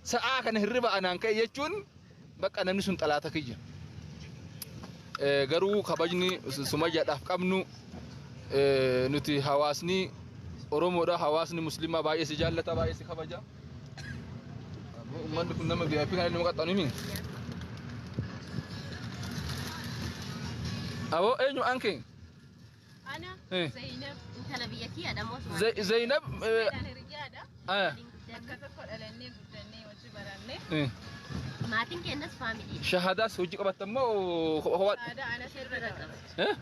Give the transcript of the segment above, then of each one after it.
Sa'aa kana hirriba anaan ka'e jechuun bakka namni sun xalaata kiyya. Garuu kabajni Sumayyaadhaaf qabnu, nuti hawaasni Oromoodha, hawaasni Muslimaa baay'ee si jaallata, baay'ee si kabaja. Uummanni kun nama VIP kana nama qaxxanu himi. Aboo, eenyu anke? Ana. Eh. Zainab. Intala biyya kiyyaadha moo suma? Zainab. Hiriyaadha. Akka tokko dhalannee guddannee hojii barannee. Maatiin keenyas family. Shahaadaas hojii qabatta immoo kophaa? Aadaa ana sirra qaba.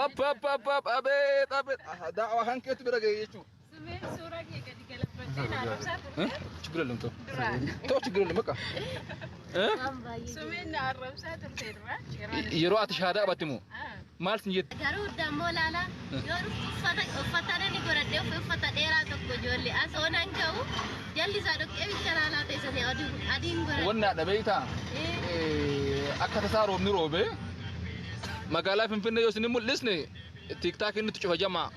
Up up up up, abeet abeet, daawaa kan keetu bira ga'e jechuudha. Sumeen suuraa kee gadi galabattee na arrabsaa turte. ችግር የለም ተው። Duraan. ተው፣ ችግር የለም በቃ እ Waan baay'ee. Sumeen na arrabsaa turte duraan. Yeroo ati shahaadaa qabatte moo maal sin jette? Garuu dammoo laala, yoo dhuftu uffata uffata ni godhadhee uffata dheeraa tokko ijoollee asoo nan ga'u jalli isaa dhoqqee bicha laalaa ta'e sanii adiin godhadhe. Wanna dhabeeytaa akka tasaa roobni roobe magaalaa Finfinnee yoo isin mul'isne TikTokiin nutti cufa, jamaa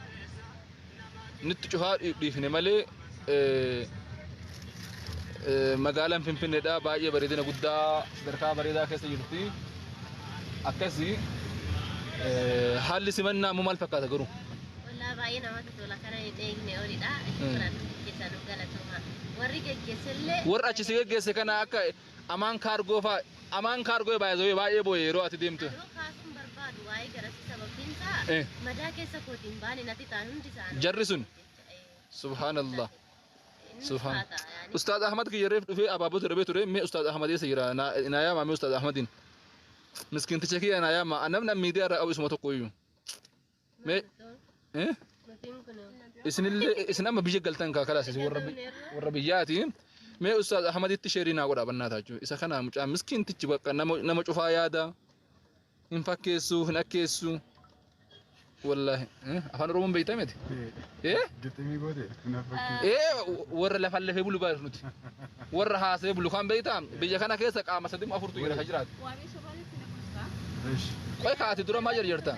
nutti cufaa dhiifne malee magaalaan Finfinneedha baay'ee bareedina guddaa sadarkaa bareedaa keessa jirti. Akkasii haalli simannaa immoo maal fakkaata garuu? Wallaa baay'ee namatti tola, kana hin eegne olidha. Shukran keessanuu, galatooma. Warri geggeessellee. Warra achi si geggeesse kana akka Amaan Kaargoo faa, Amaan Kaargoo baay'ee baay'ee boo'e yeroo ati deemtu. Yeroo kaasuun barbaadu waa'ee garasi, sababiin isaa madaa keessa kootiin baane natti ta'an hundi isaanii. Jarri sun? Subhaanallah. Subhaan. Ustaaz Ahmad kiyya reef dhufee abaaboo darbee ture. Mee Ustaaz Ahmad eessa jira? Naa yaama mee Ustaaz Ahmadiin. Miskiinticha kiyya naa yaama. Namni miidiyaa irraa qabu isuma tokko iyyuu. Mee eh? Isinillee isin amma biyya galtan kaa kalaas, isin warra biyyaati. Mee Ustaaz Ahmaditti share naa godhaa bannaa taachuu. Isa kana mucaa miskiintichi bakka nama cufaa yaada. Hin fakkeessu, hin akkeessu. Wallaahi. Afaan Oromoon beektaa miti? Eh? Giximii goote na fakkeessu. Ee, warra lafaan lafee bulu baay'ee nuti. Warra haasee bulu kan beektaa, biyya kana keessa qaama sadi afurtu jira ka jiraatu. Waamii sobaalitti na kuusaa. Qoy, kaati dura maal jarjarta?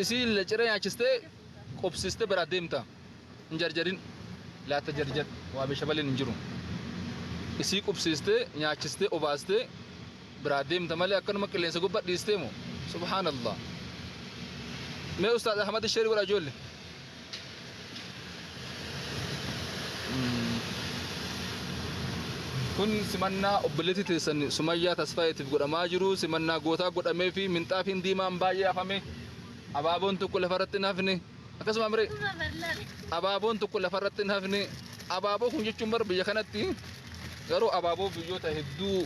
Isii ciree nyaachistee qubsistee biraa deemta. Hin jarjarin. Laata jarjar waa beesha baleen hin jiru. Isii qubsiistee nyaachistee obaastee biraa deemta malee akkanuma qilleensa gubbaa dhiistee moo? Subhaanallah. Mee Ustaaz Ahmad share godha ijoollee. Kun simannaa obboleettii teessan Sumayyaa Tasfaayeetiif godhamaa jiru. Simannaa gootaa godhamee fi minxaafiin diimaan baay'ee hafame. Abaaboon tokko lafarratti hin hafne. Akkasuma miree abaaboon tokko lafarratti hin hafne. Abaaboo kun jechuun bar biyya kanatti garuu abaaboo biyyoota hedduu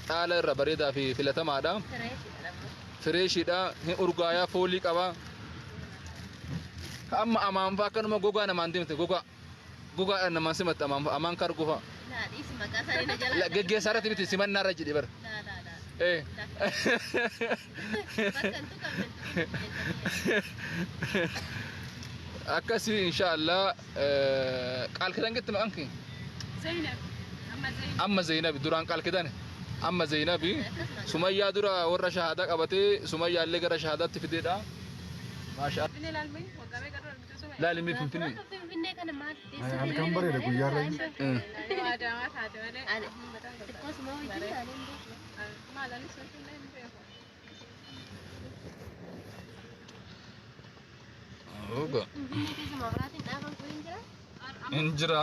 dhaala irra bareedaa fi filatamaadha. Freshiidha, hin urgaayaa, foolii qaba. Ka amma amaanfaa akkanuma gogaa namaan deemte, gogaa. Gogaadhaan namaan simatte amaanfaa, Amaan Kaargoo fa'a. Geggeessaa irratti miti, simannaa irra jedhe bara. Eh. Bakka hin tuqamne. Akkasii inshaallah qaal kidan jetti maqaan kee? Zainab. Amma Zainab. Amma Zainabi, duraan qaal kidan. Amma Zainabi Sumayyaa dura warra shahaadaa qabatee Sumayyaa illee gara shahaadaatti fideedha. Maashaa. Finfinnee ilaalmee waggaa meeqa dura argite Sumayyaa? Laalimi Finfinnee. Finfinnee kana maal? Halkan bareeda guyyaarra. Yoo Adaamaa taate malee. Ani xiqqoosuma wajjin taanee hin beeku. Maal, anis Finfinnee hin beeku. Oga. Finfinnee keessa mabraatiin dhaaban kun hin jiraa? Hin jira.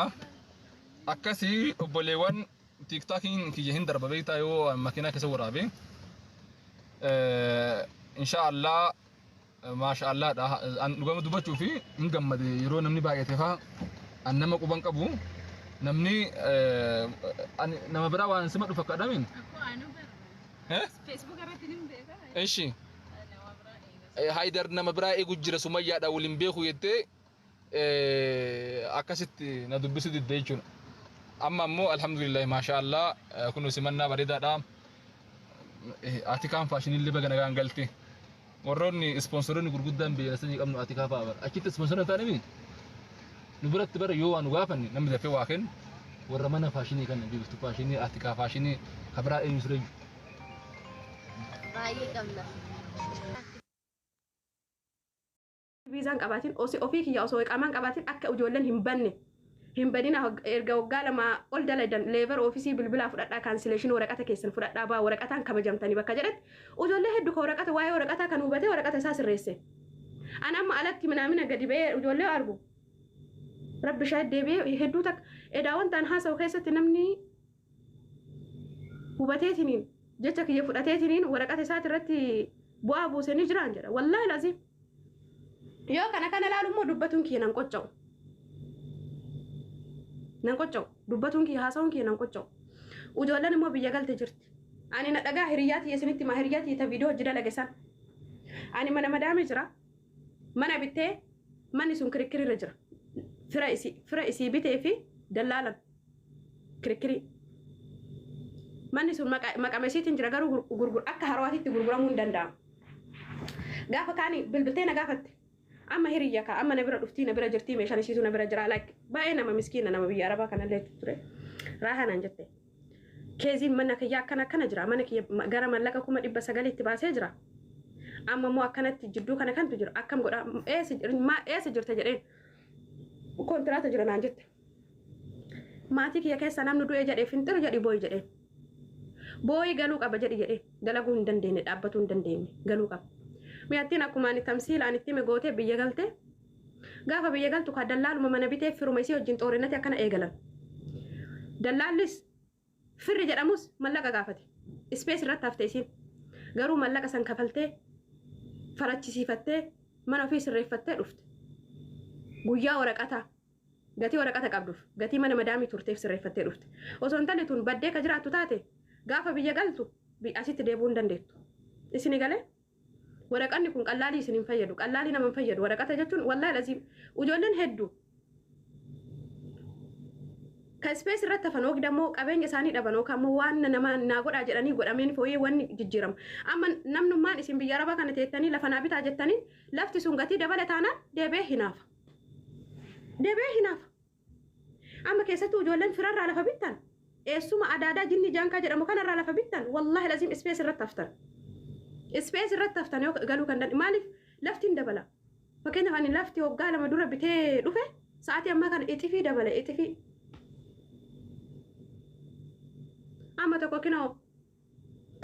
Akkasii obboleewwan, TikTokiin kiyya hin darba beektaa yoo makiinaa keessa waraabe. Insha Allah, maasha Allah dha. An dhugama dubbachuu fi hin gammade yeroo namni baay'ate faa an nama quban qabu namni ani nama biraa waan sima dhufa akka dhamin. Akkoo anuu bara. Eh? Facebook irratti ni beeka. Ishi. Nama biraa eega. Haydar nama biraa eegu jira, Sumayyaadha waliin beeku jettee akkasitti na dubbisu didde jechuudha. Amma ammoo alhamdulillah, maasha Allah, kun simannaa bareedaadha. Atikaan Fashion illee baga nagaan galte. Warroonni sponsoroonni gurguddaan biyya sanii qabnu Atikaa fa'a bara. Achitti sponsora hin taane miti. Nu biratti bara yoo waa nu gaafanne namni dafee waa kennu warra mana faashinii kana, Biiftuu Faashinii, Atikaa Faashinii, kabiraa eenyu sireeyyu. Baay'ee qabna. Viizaan qabaatiin osoo ofii kiyya osoo iqaamaan qabaatiin akka ijoolleen hin banne. Hin badina, erga waggaa 2 ol daladan labour office bilbilaa fudhadhaa, cancellation waraqata keessan fudhadhaa baa, waraqataan kabajamtanii bakka jedhetti ijoollee hedduu ka waraqata, waa'ee waraqataa kan hubatee waraqata isaa sirreesse. An amma alatti minaamina gadi ba'ee ijoollee argu. Rabbi shaayid deebi'ee hedduu takka edaa wanta an haasa'u keessatti namni hubateetiniin jecha kiyya fudhateetiniin waraqata isaati irratti bu'aa buusanii jiraan jedha. Wallaahi laziim. Yoo kana kana ilaalu immoo dubbatuun kiyya nan qocca'u. Nan qocca'u. Dubbatuun kiyya, haasa'uun kiyya nan qocca'u. Ijoolleen immoo biyya galte jirti. Ani na dhagaa, hiriyyaa tiyya isinitti maa, hiriyyaa tiyya ta viidiyoo hojii dalage san. Ani mana madaame jira. Mana bittee manni sun kirikkirirra jira. Fira isii bitee fi dallaalan kirikkirii. Manni sun maqama isiitiin jira, garuu gurgur akka harawaatitti gurguramuu hin danda'amu. Gaafa kaani bilbiltee na gaafatte. Amma hiriyya kaa amma na bira dhuftii, na bira jirtii, meeshaan isiitu na bira jira, like baay'ee nama miskiina, nama biyya arabaa kanallee ture. Raahaa naan jette. Keeziin mana kiyya akkana akkana jira, mana kiyya gara mallaqa 900,000tti baasee jira. Amma immoo akkanatti jidduu kana kantu jira, akkam godha, eessa jirta jedheen. Kontiraata jira naan jette. Maatii kiyya keessa namni du'e jedhee finxiru jedhi, booyi jedheen. Booyi galuu qaba jedhi jedhee, dalaguu hin dandeenye, dhaabbatuu hin dandeenye, galuu qaba. Mi'attiin akkuma ani tamsiila ani itti hime gootee biyya galte. Gaafa biyya galtu ka dallaaluma mana bitee firuma isii wajjin xoorinati akkana eegalan. Dallaallis firri jedhamus mallaqa gaafate. Space irratti hafte isiin. Garuu mallaqa san kafaltee farachisiifattee mana ofii sirreeffattee dhufte. Guyyaa waraqataa gatii waraqata qabduuf gatii mana madaamii turteef sirreeffattee dhufte. Osoo intalli tun baddee ka jiraattu taate gaafa biyya galtu asitti deebi'uu hin dandeettu. Isini galee? Waraqanni kun qallaalii isin hin fayyadu. Qallaalii nama hin fayyadu. Waraqata jechuun, wallaahi laziim, ijoolleen hedduu ka space irratti hafan yookiin immoo qabeenya isaanii dhaban yookaan immoo waan nama naa godhaa jedhanii godhameen fooyyee wanni jijjiirama. Amma namnummaan isin biyya arabaa kana teettanii lafa naa bitaa jettanii lafti sun gatii dabale taanaan deebi'ee hinaafa. Deebi'ee hinaafa. Amma keessattuu ijoolleen firarraa lafa bittan, eessuma adaadaa jinni jaankaa jedhamu kanarraa lafa bittan, wallaahi laziim, space irratti haftan. Space irratti haftan yoo galuu kan danda'u, maaliif lafti hin dabala. Fakkeenyaaf ani lafti waggaa 2 dura bitee dhufe sa'aatii ammaa kana ixifii dabale, ixifii. Amma tokko kinoo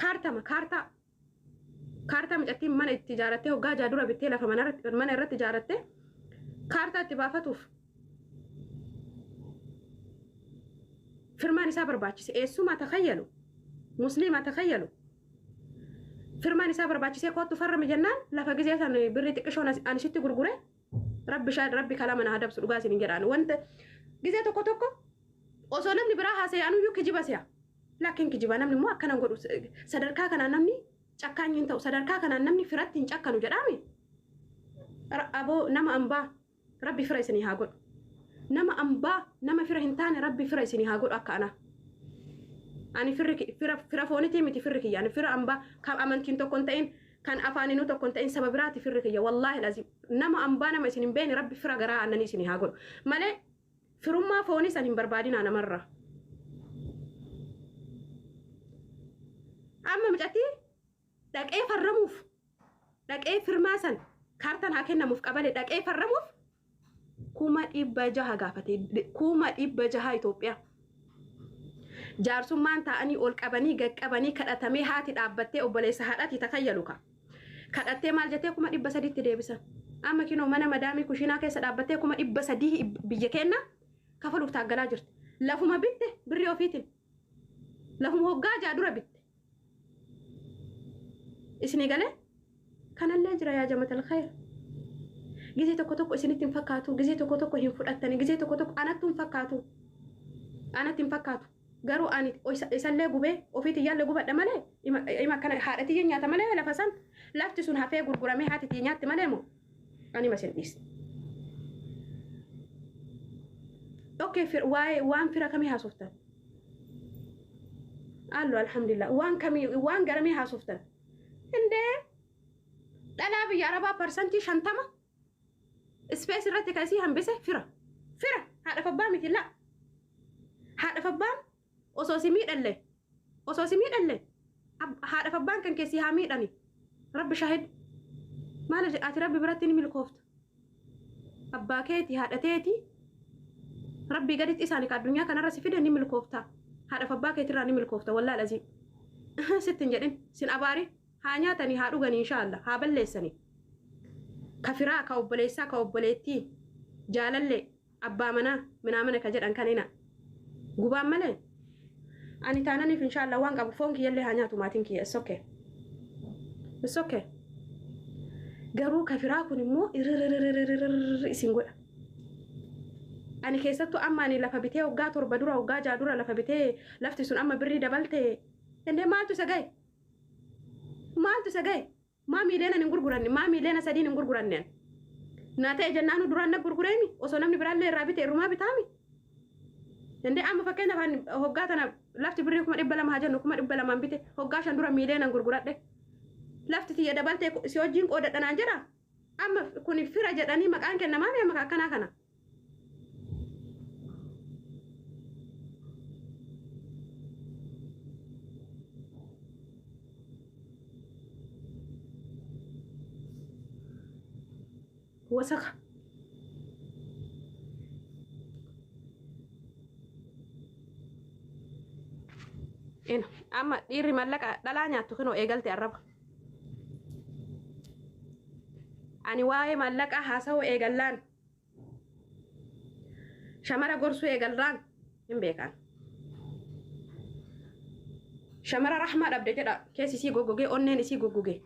kaartama kaartaa kaartaa micattiin mana itti ijaarattee waggaa 6 dura bittee lafa mana irratti ijaarattee kaartaa itti baafatuuf firmaan isaa barbaachise. Eessumaa takayyalu, musliimaa takayyalu, firmaan isaa barbaachisee kootu farrame jennaan lafa gizee san birrii xiqqishoon ani sitti gurgure. Rabbi shaa rabbi kalama na hadabsu, dhugaa isin jedhaan. Wanta gizee tokko tokko osoo namni biraa haasa'e anuyyuu kijiba si'a, lakkin kijiba, namni immoo akkana godhu, sadarkaa kanaan namni cakkaanyi hin ta'u, sadarkaa kanaan namni firatti hin cakkanu jedhaame. Aboo, nama ambaa rabbi fira isinii haa godhu. Nama ambaa, nama fira hin taane rabbi fira isinii haa godhu. Akka anaa ani firri fira fira foonitii miti firri kiyya, ani fira ambaa kan amantiin tokko hin ta'in, kan afaaninuu tokko hin ta'in, saba biraati firri kiyya. Wallaahi lazim, nama ambaa, nama isin hin beekne rabbi fira garaa aannanii isinii haa godhu malee firummaa foonii san hin barbaadinaa namarraa. Amma mucattii dhaqee farramuuf, dhaqee firmaa san kaartaan haa kennamuuf qabale, dhaqee farramuuf 600,000 gaafate, 600,000 Itoophiyaa. Jaarsummaan taa'anii ol qabanii gaqqabanii kadhatamee, haati dhaabbattee, obboleessa haadhaati takayyalu ka. Kadhattee maal jettee 300,000tti deebisan. Amma kinoo mana madaamii kushiinaa keessa dhaabbattee 300,000 biyya kenna kafaluuf taaggalaa jirti. Lafuma bitte birrii ofiitiin. Lafuma hoggaa 6 dura bitte. Isinii galee? Kanallee jira yaa jamatal khayr. Gizee tokko tokko isinitti hin fakkaatu, gizee tokko tokko hin fudhattani, gizee tokko tokko anattu hin fakkaatu. Anatti hin fakkaatu. Garuu ani isallee gubee ofiitti yaallee gubadha malee ima akkana haadha tiyya nyaata malee, lafa san lafti sun hafee gurguramee haati tiyya nyaatti malee moo ani masin dhiisne. Okay, waa'ee waan fira kamii haasoftan? Allo, alhamdulillah, waan kamii, waan garamii haasoftan? Indee dhalaa biyya arabaa 50% space irratti kasii hambise fira. Fira haadha abbaa miti la. Haadha abbaan osoo si miidhalle, osoo si miidhalle, haadha abbaan kan keessi haa miidhani. Rabbi shahid. Maal ati rabbi biratti ni milkoofta. Abbaa keeti, haadha teeti. Rabbii gaditti isaanii ka addunyaa kanarra si fide ni milkoofta. Haadhaaf abbaa keetirraa ni milkoofta wallaahi laziim. Sitti hin jedhin sin abaari haa nyaatanii haa dhuganii inshaallah haa balleessanii. Ka firaa ka obboleessaa ka obboleettii jaalallee abbaa manaa minaamina ka jedhan kanina. Gubaan malee ani taananiif inshaallah waan qabu foon kiyyallee haa nyaatu maatiin kiyya, it's okay. It's okay. Garuu ka firaa kun immoo irrirrirrirrirrir isin godha. Ani keessattuu amma ani lafa bitee waggaa 7 dura, waggaa 6 dura lafa bitee, lafti sun amma birrii dabalte. Indee maaltu isa gahe? Maaltu isa gahe? Maa miiliyoona hin gurguranne? Maa miiliyoona 3 hin gurguranne? Naa ta'e jennaanu duraan na gurgureemi, osoo namni biraallee irraa bite irrumaa bitaami. Indee amma fakkeenyaaf ani hoggaa tana lafti birrii 200,000 haa jennu, 200,000 bite, hoggaa 5 dura miiliyoonaan gurguradhe. Lafti tiyya dabaltee si wajjin qoodadha naan jedha. Amma kun fira jedhanii maqaan kennamaami amma akkanaa kana. Wasaka. Ina amma dhiirri mallaqa dhalaa nyaattu kinoo eegalte arraba. Ani waa'ee mallaqaa haasa'uu eegallaan, shamara gorsuu eegallaan hin beekan. Shamara rahmaa dhabde jedha, keessi isii goggogee, onneen isii goggogee.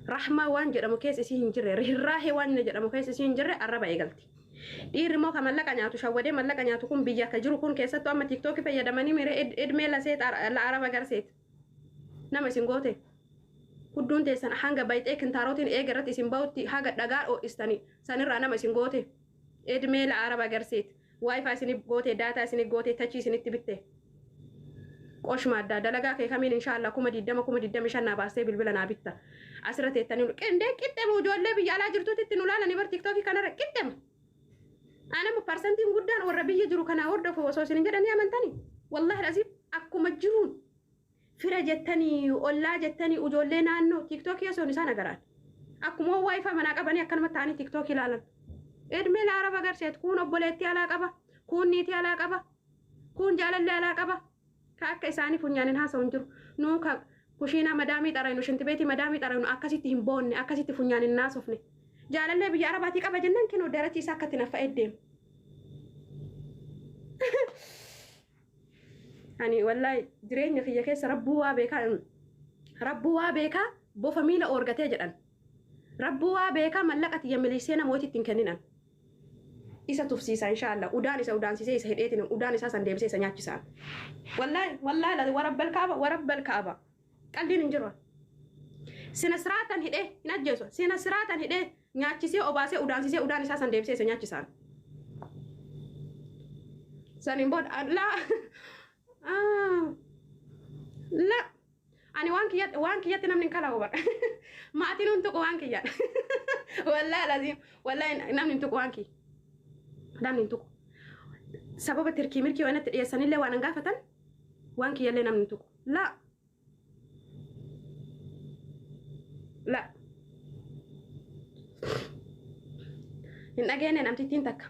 Rahmaa waan jedhamu keessa isii hin jirre, rihirraahee waan jedhamu keessa isii hin jirre arraba eegalti. Dhiirri immoo ka mallaqa nyaatu, shawwadee mallaqa nyaatu kun, biyya akka jiru kun, keessattuu amma TikTokii fayyadamanii miree edmee lasee la araba garseet. Nama isin goote. Hudduun teessan hanga bayxee kintaarotiin eega irratti isin bahutti haga dhagaa dho'istanii sanirraa nama isin goote. Edmee la araba garseet. WiFi isinif goote, data isinif goote, tachii isinitti bitte. Qoshma addaa dalagaa kee kamiin inshaallah 20,000, 25,000 naa baastee bilbila naa bitta. Asirra teettanii nu qindee qixxema, ijoollee biyya alaa jirtuutti itti nu laalanii bar TikTokii kanarra qixxema. Anama parsantiin guddaan warra biyya jiru kanaa hordofu osoo isin hin jedhanii amantanii. Wallaahi asiif akkuma jiruun fira jettanii, ollaa jettanii, ijoollee naannoo TikTokii osoo isaan agaraan. Akkuma WiFi manaa qabanii akkanuma ta'anii TikTokii ilaalan. Edmee la araba garseet kuun obboleettii alaa qaba, kuun niitii alaa qaba, kuun jaalallee alaa qaba. Ka akka isaanii funyaanin haasa'u hin jiru. Nuu ka kushiinaa madaamii xaraynu, shintibeetii madaamii xaraynu, akkasitti hin boonne, akkasitti funyaan hin naasofne. Jaalallee biyya arabaatii qaba jennaan kinoo daratii isaa akkatti naffa'ee deema. Ani wallaahi jireenya kiyya keessa rabbuu waa beekaa, rabbuu waa beekaa, bofa miila oorgatee jedhan. Rabbuu waa beekaa, mallaqa tiyya miliisee namooti ittiin kenninan. Isa tufsiisa inshaallah, udaan isa udaansisee isa hidheetiin udaan isaa san deebisee isa nyaachisaan. Wallaahi wallaahi, warabbal kaaba, warabbal kaaba, qalliin hin jiru. Sina siraatan hidhee hin ajjeesu. Sina siraatan hidhee nyaachisee obaasee udaansisee udaan isaa san deebisee isa nyaachisaan. Saniin booda laa la ani waan kiyyatti, waan kiyyatti namni hin kalaawu bara. Maatiin hin tuqu waan kiyya. Wallaahi laziim, wallaahi namni hin tuqu waan kiyya. Namni hin tuqu. Sababa tirkii mirkii waan itti dhiyeessanillee waan hin gaafatan, waan kiyyallee namni hin tuqu. La. La. Hin dhageenye namtittiin takka.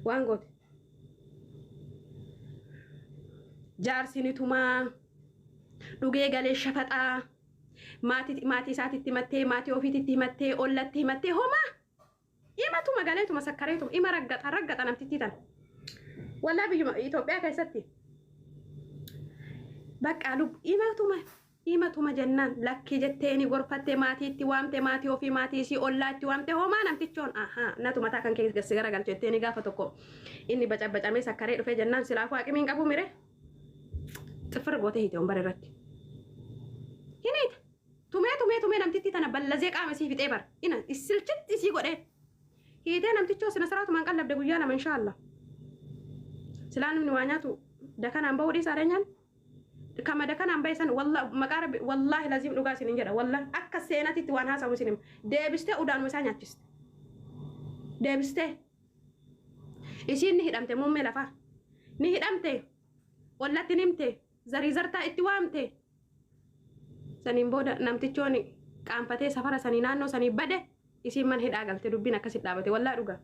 Waan goote. Jaarsi ni tumaa. Dhugee galee shafaxaa. Maatii isaatitti himattee, maatii ofiititti himattee, ollatti himattee, homaa. Himatuma galeetuma sakkareetuma ima raggaxa raggaxa namtittii tana. Wallaa biyyuma Itoophiyaa keessatti. Bakka lubbu himatuma himatuma jennaan lakkii jetteeni gorfattee maatiitti waamte, maatii ofii, maatii isii, ollaatti waamte, homaa namtichoon ahaa natu mataa kan keessa garagalche jetteeni, gaafa tokko inni bacabacamee sakkaree dhufee jennaan silaafuu haqimiin qabu mire xifir gootee hiite wambara irratti. Hin hiite. Tumee tumee tumee namtittii tana ballazee qaama isii fixee bara. Ina silchitti isii godhee. Hiitee namtichoo sina siraatumaan qallabde guyyaa 2 inshaallah. Silaa namni waa nyaatu dakanaan bahuu dhiisaa dheenyaan. Kama dakanaan bahe san maqaa rabbi, wallaahi laziim, dhugaa isin hin jedha, wallaahi akka seenatitti waan haasawu isin hima. Deebistee udaanuma isaa nyaachiste. Deebistee. Isiin ni hidhamte, muummee lafaa. Ni hidhamte. Ollatti nimte. Zarii zartaa itti waamte. Saniin booda namtichoon qaanfatee safara sanii, naannoo sanii bade, isiin mana hidhaa galte, dubbiin akkasit dhaabate, wallaa dhugaa.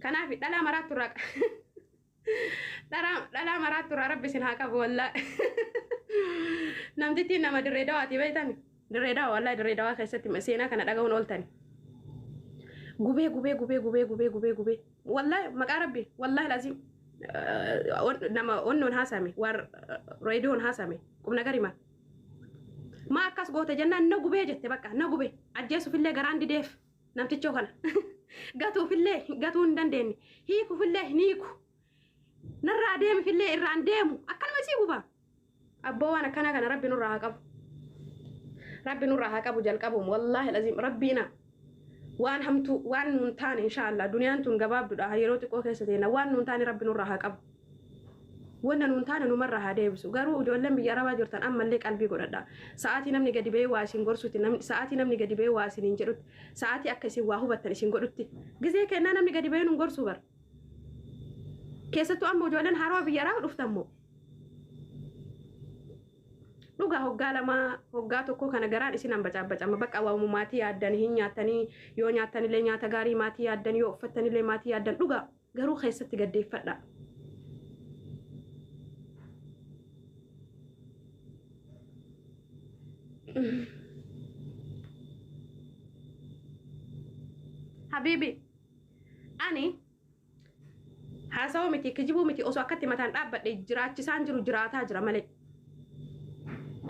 Kanaaf dhalaa maraattu irraa dhalaa maraattu irraa Rabbi isin haa qabu wallaahi. Namtittiin nama Dirree Dawaati beektani? Dirree Dawaa, wallaahi, Dirree Dawaa keessatti seenaa kana dhaga'uun ooltani. Gubee, gubee, gubee, gubee, gubee, gubee, gubee, wallaahi, maqaa Rabbi, wallaahi laziim, nama onnoon haasame, waan reediyoon haasame qubna garima. Maa akkas goote jennaan, na gubee jette. Bakka na gube, ajjeesuufillee garaan dideef, namtichoo kana gatuufillee gatuu hin dandeenye, hiikuufillee hin hiiku, narraa deemifillee irraan deemu, akkanuma isii guba. Abboo, waan akkana kana Rabbi nurraa haa qabu, Rabbi nurraa haa qabu. Jalqabuum, wallaahi laziim, Rabbiina waan hamtuu, waan nuun taane, inshaallah, duniyaan tun gabaabdudha, yeroo xiqqoo keessa teena, waan nuun taane Rabbi nurraa haa qabu, wanna nuun taane numarraa haa deebisu. Garuu ijoolleen biyya Arabaa jirtan ammallee qalbii godhadha. Sa'aatii namni gadi ba'ee waa isin gorsutti, sa'aatii namni gadi ba'ee waa isin hin jedhutti, sa'aatii akka isin waa hubattan isin godhutti gizee kennaa. Namni gadi ba'ee nun gorsuu bar. Keessattuu amma ijoolleen haroo biyya Arabaa dhuftan moo dhugaa hoggaa 2, hoggaa 1 kana garaan isin hanbacaabacama. Bakka waamu maatii yaaddan hin nyaattanii, yoo nyaattanillee nyaata gaarii maatii yaaddan, yoo uffattanillee maatii yaaddan. Dhugaa garuu keessatti gaddeeffadha. Habiibi, ani haasawaa miti, kijibuu miti, osoo akkatti mataan dhaabbadhe jiraachisaan jiru, jiraataa jira malee.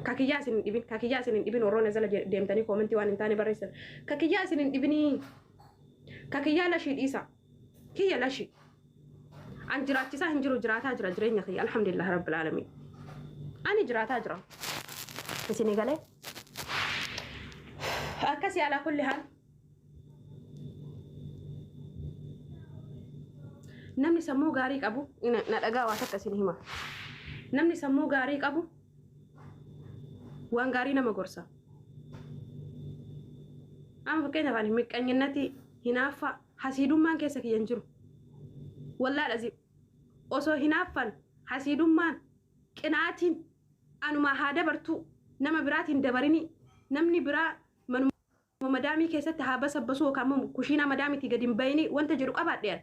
Kakiyyaa isin hin dhibin, kakiyyaa isin hin dhibin. Warroonni jala deemtanii koomentii waan hin taane barreessan, kakiyyaa isin hin dhibinii, kakiyyaa lashii dhiisa, kiyya lashii. An jiraachisaa hin jiru, jiraataa jira jireenya kiyya, alhamdulillah rabbil aalamiin. Ani jiraataa jira. Isinii galee? Akkasii, alaa kulli haal. Namni sammuu gaarii qabu na dhagaa, waa takka isin hima. Namni sammuu gaarii qabu waan gaarii nama gorsa. Amma fakkeenyaaf ani miqqanyinnati, hinaaffaa, hasiidummaan keessa kiyya hin jiru. Wallaahi azim, osoo hinaaffan, hasiidummaan, qinaatiin anumaa haa dabartuu, nama biraatiin dabarini, namni biraa manuma madaamii keessatti haa basabbasuu yookaan immoo kushiinaa madaamiitii gadi hin bayini wanta jedhu qabaadhe, an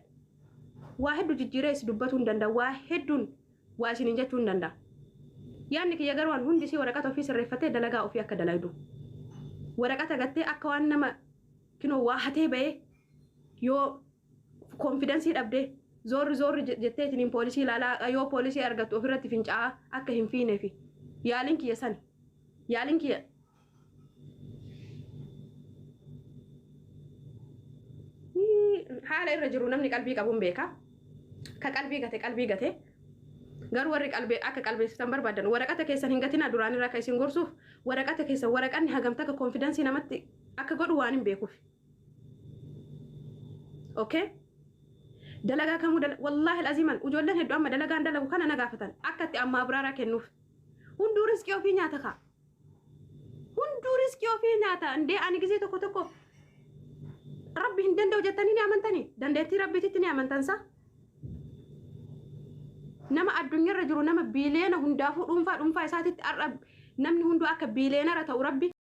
waa hedduu jijjiiree is dubbatuu hin danda'a, waa hedduun waa isiniin jechuu hin danda'a. Yaadni kiyya garuu an hundi isii waraqata ofii sirreeffatee dalagaa ofii akka dalaydu. Waraqata gattee akka waan nama kinoo waa hatee bahee, yoo confidence dhabdee zoorri zoorri jetteetiniin poolisii ilaalaa, yoo poolisii argattu ofirratti fincaa'aa akka hin fiineefi yaaliin kiyya sani. Yaaliin kiyya haala irra jiru namni qalbii qabuun beeka. Ka qalbii gate qalbii gate. Garuu warri qalbii akka qalbeessitan barbaadan, waraqata keessan hin gatinaa. Duraan irraa akka isin gorsuuf, waraqata keessan, waraqanni hagamta akka confidence namatti akka godhu waan hin beekuuf. Okay? Dalagaa kamuu wallaahi aziman, ijoolleen hedduu amma dalagaan dalagu kana na gaafatan akka itti amma abraaraa kennuuf. Hunduu riskii ofii nyaata kaa. Hunduu riskii ofii nyaata. Indee ani gizee tokko tokko Rabbi hin danda'u jettanii ni amantanii? Dandeettii Rabbiititti ni amantansa? Nama addunyaarra jiru, nama biiliyoona hundaafuu dhuunfaa dhuunfaa isaatitti har'a namni hunduu akka biiliyoonara ta'u Rabbi.